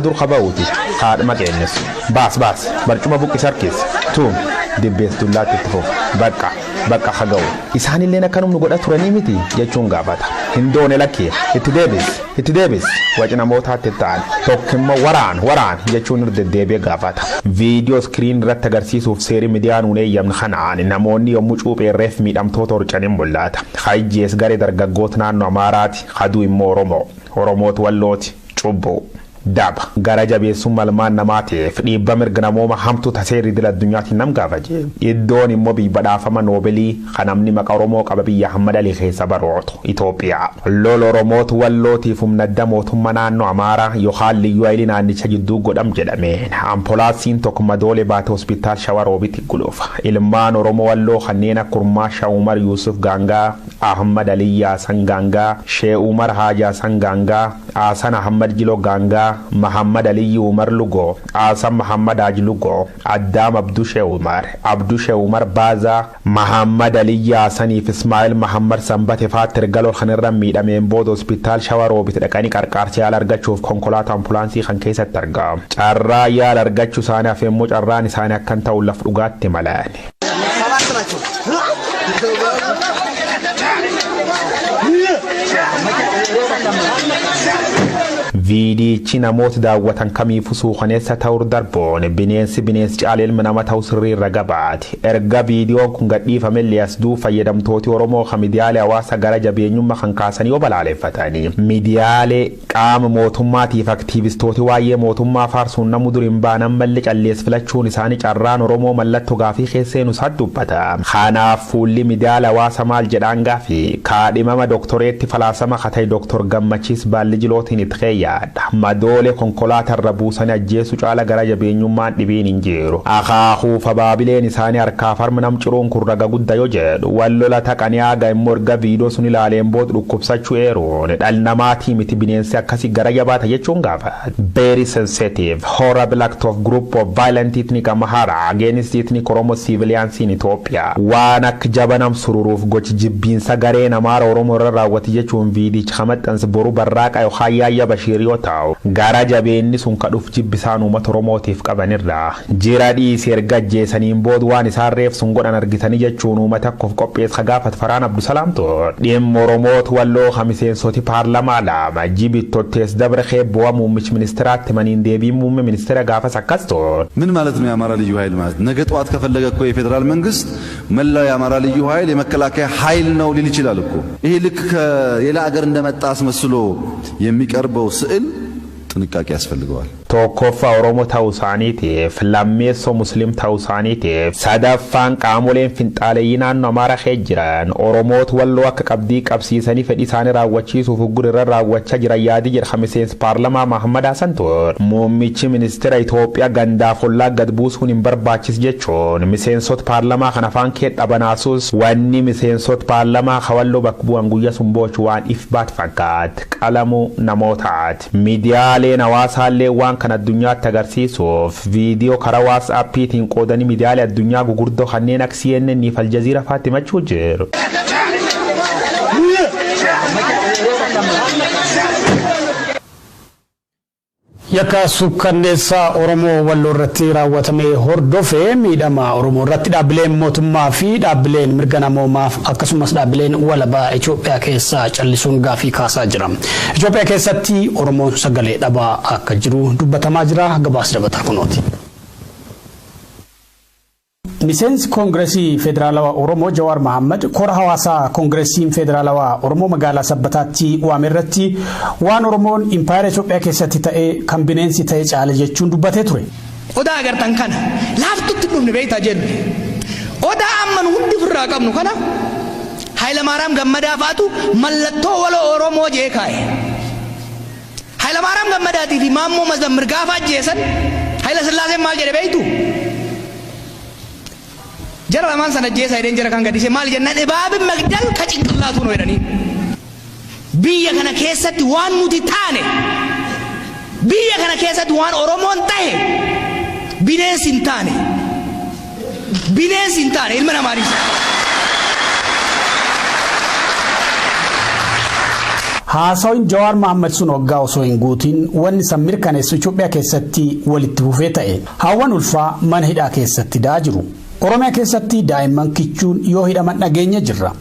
Dur kaba'uuti haadhuma qeennessu. Baas baas barcuma buqqis harkis tuum dibbees dullaatti itti fufu bakka bakka haga'u. Isaanilleen akkanum nu godha turanii miti jechuun gaafata. Hin doone lakkee itti deebis itti deebis waci namootaatti ta'an tokko immoo waraan waraan jechuun irra deddeebi'ee gaafata. Viidiyoo screen irratti agarsiisuuf seerri miidiyaa nuun eeyyamne kanaan namoonni yommuu cuupheerreef miidhamtoota horcaniin mul'ata. Hayjees garee dargaggoota naannoo Amaaraati haduu immoo Oromoo. Oromootu Wallooti cubbuu. Daba gara jabeessummaa ilmaan namaatiif dhiibba mirga namooma hamtuu taseerri idil addunyaatiin nam gaafaje. Iddoon immoo biyya badhaafama Noobelii kan namni maqaa Oromoo qaba biyya Ahmad Alii keessa barootu Itoophiyaa. Lola Oromootu Wallootiif humna adda mootummaa naannoo Amaaraa yookaan liyyuu hayilii naannicha jidduu godham jedhameen. Ampolaansiin tokko madoolee baate hospitaal Shawaroobitti gulufa. Ilmaan Oromoo Walloo kanneen akka Kurmaa Shah Umar Yusuf Gaangaa, Ahmad Alii Yaasan Gaangaa, Shee Umar Haajaasan Gaangaa, Asan Ahmad Jilo Gaangaa, Muhammad Aliyyi Umar Lugo, Asan Muhammad Haji Lugo, Addaam Abdushe Umar, Abdushe Umar Baazaa, Muhammad Aliyyi Haasaniif Ismaa'il Muhammad Sanbate faatti erga lola kanarra miidhameen booda hospitaal Shawaroobitti dhaqanii qarqaarsa yaala argachuuf konkolaataa ambulaansii kan keessatti argamu. Carraa yaala argachuu isaanii hafe immoo carraan isaanii akkan ta'u laf dhugaatti malan. Viidiyichi namoota daawwatan kamiifuu suukaneessa ta'uu darbuun bineensi bineensi caala ilma nama ta'uu sirrii irra gabaati. Erga viidiyoon kun gadhiifame illee as duub fayyadamtooti Oromoo kan miidiyaalee hawaasaa gara jabeenyummaa kan kaasan yoo balaaleffatanii. Miidiyaalee qaama mootummaatiif aktiivistooti waa'ee mootummaa faarsuun namu dur hin baanan malli callees filachuun isaanii carraan Oromoo mallattoo gaafii keesseenu isaa dubbata. Kanaaf fuulli miidiyaalee hawaasaa maal jedhaan gaafii kaadhimama doktoreetti falaasama kata'e Doktor Gammachiis Baalli Jilootiin itti keeyyaadha. Madoolee konkolaataa irra buusanii ajjeesu caala gara jabeenyummaan dhibiin hin jiru. Akaakuu fabaabileen isaanii harkaaf harma nam ciruun kun raga guddaa yoo jedhu wal lola taqanii haga immoo erga viidiyoo sun ilaaleen booda dhukkubsachuu eeruun dhala namaatii miti bineensi akkasii gara jabaata jechuun gaafata. Very sensitive, horrible act of group of violent ethnic Amhara against ethnic Oromo civilians in Ethiopia. Waan akka jaba nam sururuuf gochi jibbiinsa gareen Amaara Oromoo irra raawwate jechuun viidicha maxxanse boru barraaqa yookaan yaayya Bashiir yoo ta'u gara jabeenni sun kadhuuf jibbisaan uummata Oromootiif qabanirra jira dhiisi erga ajjeesaniin booda waan isaan reef sun godhan argitanii jechuun uummata akkoof qopheessa gaafat Faraan Abdusalaam ture. Dhimma Oromootu Walloo kamiseensoti paarlamaa lama jibittottees dabre keebboo muummichi ministiraatti maniin deebii muummee ministeera gaafas akkas ture. ምን ማለት ነው? የአማራ ልዩ ኃይል ማለት ነገ ጠዋት ከፈለገ እኮ የፌዴራል መንግስት መላው የአማራ ልዩ ኃይል የመከላከያ ኃይል ነው ሊል ይችላል እኮ። ይሄ ልክ ከሌላ አገር እንደመጣ አስመስሎ የሚቀርበው ስዕል ጥንቃቄ ያስፈልገዋል። Tokkoffaa Oromoo ta'uu isaaniitiif, lammeessoo Musliim ta'uu isaaniitiif, sadaffaan qaamoleen finxaaleeyyii naannoo Amaaraa keessa jiran Oromootu Walloo akka qabdii qabsiisanii fedhii isaanii raawwachiisuuf uggur irra raawwachaa jiran yaadii jedha miseensi paarlamaa Mahammad Hassan ture. Muummichi ministeera Itoophiyaa gandaaf ollaa gad buusuun hin barbaachisu jechuun miseensota paarlamaa kan afaan kee dhabanaasuus wanni miseensota paarlamaa Walloo bakka bu'an guyyaa sun boochu waan if baat fakkaat qalamuu namootaati. Miidiyaaleen hawaasaallee waan kan addunyaatti agarsiisuuf viidiyoo karaa WhatsAppiitiin qoodanii miidiyaalee addunyaa gugurdoo kanneen akka CNN fi Aljazeera fa'aatti himachuu jiru. Yakka suukkanneessaa Oromoo Walloo irratti raawwatame hordofee miidhama Oromoo irratti dhaabbileen mootummaa fi dhaabbileen mirga namoomaaf akkasumas dhaabbileen walabaa Itoophiyaa keessaa callisuun gaafii kaasaa jira. Itoophiyaa keessatti Oromoon sagalee dhabaa akka jiru dubbatamaa jira. Gabaas dabataa kunooti. Miseensi Koongireesii Federaalawaa Oromoo Jawaar Mohaammed kora hawaasaa Koongireesiin Federaalawaa Oromoo magaalaa Sabbataatti waame irratti waan Oromoon impaayera Itoophiyaa keessatti ta'ee kan bineensi ta'e caale jechuun dubbatee ture. Odaa agartan kana laaftutti dhufne beektaa jennu. Odaa amma nu hundi ofirraa qabnu kana Hayilamaariyaam Gammadaa faatu mallattoo waloo Oromoo jee kaa'e. Hayilamaariyaam Gammadaatii fi Maammoo Mazammir gaafa ajjeesan Hayila Sillaaseen maal jedhe beektu? Jara lamaan sana ajjeesaa jedheen jara kan gaddise maal jennaan ibaabin magdal ka cinqillaatu nu jedhanii. Biyya kana keessatti waan nuti taane, biyya kana keessatti waan Oromoon tahe bineensi hin taane. Bineensi hin taane ilma namaanis. Haasawin Jawaar Mohaammed sun waggaa osoo hin guutiin wanni san mirkaneessu Itoophiyaa keessatti walitti fufee ta'e. Haawwan ulfaa mana hidhaa keessatti da'aa jiru. Oromiyaa keessatti daa'imman kichuun yoo hidhaman dhageenya jirra.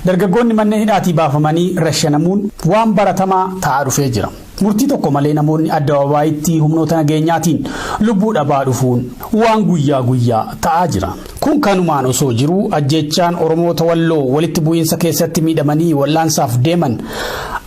Dargaggoonni manneen hidhaatii baafamanii rashanamuun waan baratamaa ta'aa dhufee jira. Murtii tokko malee namoonni addababaayitti humnoota nageenyaatiin lubbuu dhabaa dhufuun waan guyyaa guyyaa ta'aa jira. Kun kanumaan osoo jiruu ajjeechaan Oromoota Walloo walitti bu'iinsa keessatti miidhamanii wal'aansaaf deeman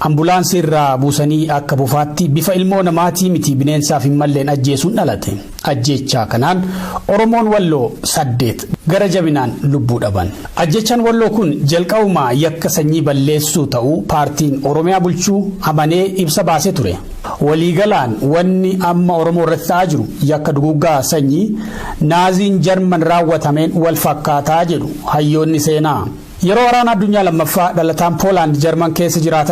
ambulaansii irraa buusanii akka bufaatti bifa ilmoo namaatii miti bineensaaf hin malleen ajjeesuun dhalate. Ajjeechaa kanaan Oromoon Walloo 8 gara jabinaan lubbuu dhaban. Ajjeechaan Walloo kun jalqabumaa yakka sanyii balleessuu ta'uu paartiin Oromiyaa bulchuu amanee ibsa baasee ture. Waliigalaan wanni amma Oromoo irratti ta'aa jiru yakka duguuggaa sanyii Naaziin Jarman raawwatameen wal fakkaataa jedhu hayyoonni seenaa. Yeroo waraana addunyaa lammaffaa dhalataan Poolaand Jarman keessa jiraatan.